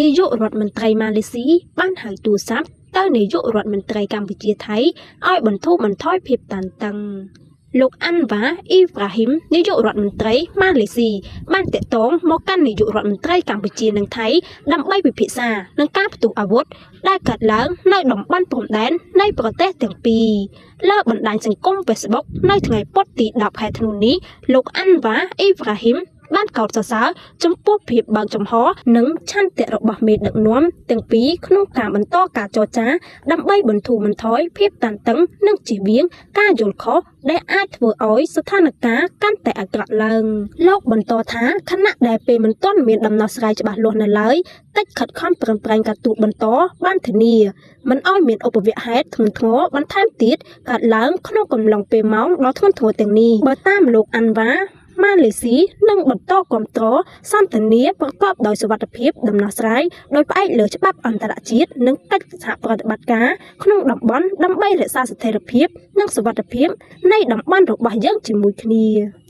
នាយករដ្ឋមន្ត្រីម៉ាឡេស៊ីបានហៅទូរស័ព្ទទៅនាយករដ្ឋមន្ត្រីកម្ពុជាថៃឲ្យបន្ធូរបន្ថយភាពតានតឹង។ លោកអាន់វ៉ាអ៊ីប្រាហ៊ីមនាយករដ្ឋមន្ត្រីម៉ាឡេស៊ីបានតាក់ទងមកកាន់នាយករដ្ឋមន្ត្រីកម្ពុជានិងថៃដើម្បីពិភាក្សានឹងការផ្ទុះអាវុធដែលកើតឡើងនៅតំបន់ព្រំដែននៃប្រទេសទាំងពីរ។ លើបណ្ដាញសង្គម Facebook នៅថ្ងៃពុធទី10ខែធ្នូនេះលោកអាន់វ៉ាអ៊ីប្រាហ៊ីមបានកោតសរសើរចំពោះភាពបើកចំហនិងឆន្ទៈរបស់មេដឹកនាំទាំងពីរក្នុងការបន្តការចរចាដើម្បីបន្ធូរបន្ថយភាពតានតឹងនិងជៀសវាងការយល់ខុសដែលអាចធ្វើឲ្យស្ថានភាពកាន់តែអាក្រក់ឡើង។ លោកបន្តថាខណៈដែលពេលមិនទាន់មានដំណោះស្រាយច្បាស់លាស់នៅឡើយកិច្ចខិតខំប្រឹងប្រែងការទូតបន្តបានធានាមិនឲ្យមានឧបវហេតុធ្ងន់ធ្ងរបន្ថែមទៀតកើតឡើងក្នុងកំឡុងពេលម៉ោងដ៏ធ្ងន់ធ្ងរទាំងនេះ។ បើតាមលោកអាន់វ៉ាម៉ាឡេស៊ីនឹងបន្តគាំទ្រសន្ទនាប្រកបដោយសុវត្ថិភាពដំណោះស្រាយដោយផ្អែកលើច្បាប់អន្តរជាតិនិងកិច្ចសហប្រតិបត្តិការក្នុងតំបន់ដើម្បីរក្សាស្ថិរភាពនិងសុវត្ថិភាពនៃតំបន់របស់យើងជាមួយគ្នា។